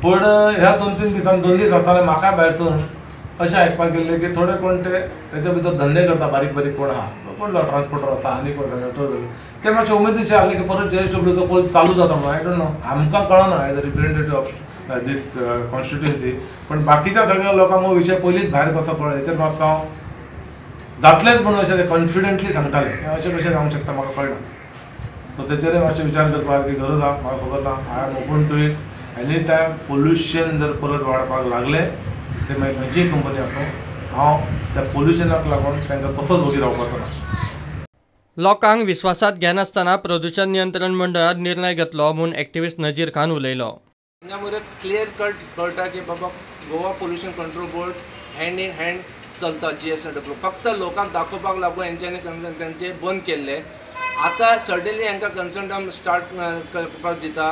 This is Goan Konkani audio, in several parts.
पूण ह्या 2-3 दिसान 2 दीस आसतना म्हाका भायर सरून अशें आयकपाक गेल्लें की थोडे कोण ते तेच्या भितर धंदे करता, बारीक बारीक कोण आहा, कोण ट्रान्सपोर्टर आसा आनी कोण सांगता ते मातशे उमेदीचे आहले की परत जेएसडब्ल्यूचो कोल चालू जाता म्हणून. I don't know, आमकां कळना as a representative of this constituency, पण बाकीच्या सगळ्या लोकांक हो विशय पयलींच भायर कसो कळ्ळो हेचेर मातसो हांव जातलेंच म्हणून अशें ते कॉन्फिडंटली सांगताले. अशें कशें जावंक शकता म्हाका कळना. सो तेचेरय मातशें विचार करपाक गरज आहा. म्हाका खबर ना, I am open to it any time. Pollution जर परत वाडपाक लागलें ते मागीर खंयचीय कंपनी आसूं, हांव त्या पोल्युशनाक लागून तांकां कसोच वगी रावपाचो ना. लोकांक विस्वासात घेनासतना प्रदूषण नियंत्रण मंडळान निर्णय घेतलो म्हूण एक्टिविस्ट नजीर खान उलयलो. हांगा मरे क्लियर कट कळटा की बाबा Goa pollution control board hand in hand चलता जीएसडब्ल्यू. फक्त लोकांक दाखोवपाक लागून हेंच्यांनी तांचे बंद केल्ले. आतां सडनली हांकां कन्सल्टंट स्टार्ट करपाक दिता,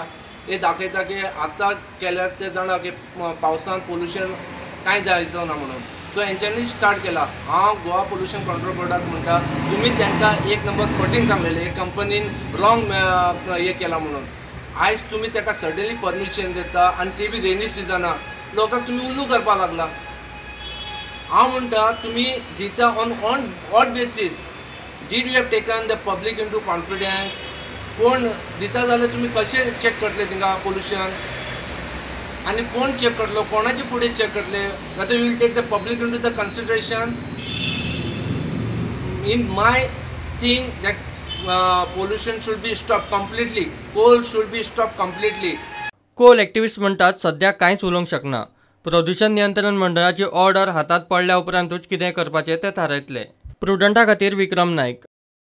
हे दाखयता की आतां केल्यार ते जाणा की पावसान पोल्युशन कांय जायचो ना म्हणून. सो हेंच्यांनी स्टार्ट केला. हांव गोवा पोल्युशन कंट्रोल बोर्डाक म्हणटा तुमी तांकां एक नंबर फटींग सांगलेलें, एक कंपनीन रॉंग हे केला म्हणून. आयज तुमी ताका सडनली परमिशन दिता आनी ते बी रेनी सिजनाक लोकांक तुमी उल्लू करपाक लागला. हांव म्हणटा तुमी दिता on on what basis did you have taken the public into confidence? कोण दिता जाल्यार तुमी कशें चॅक करतले तिंगा पोल्युशन आनी कोण चॅक करतलो, कोणाचे फुडें चॅक करतले? Whether you will take the public into the consideration? In my thing that pollution should be stop completely, coal should be stop completely. Coal activist म्हणटात सध्या कांयच उलोवंक शकना. प्रदूषण नियंत्रण मंडळाची ऑर्डर हातांत पडल्या उपरांतूच कितें करपाचें तें थारायतले. प्रुडंटा खातीर विक्रम नायक.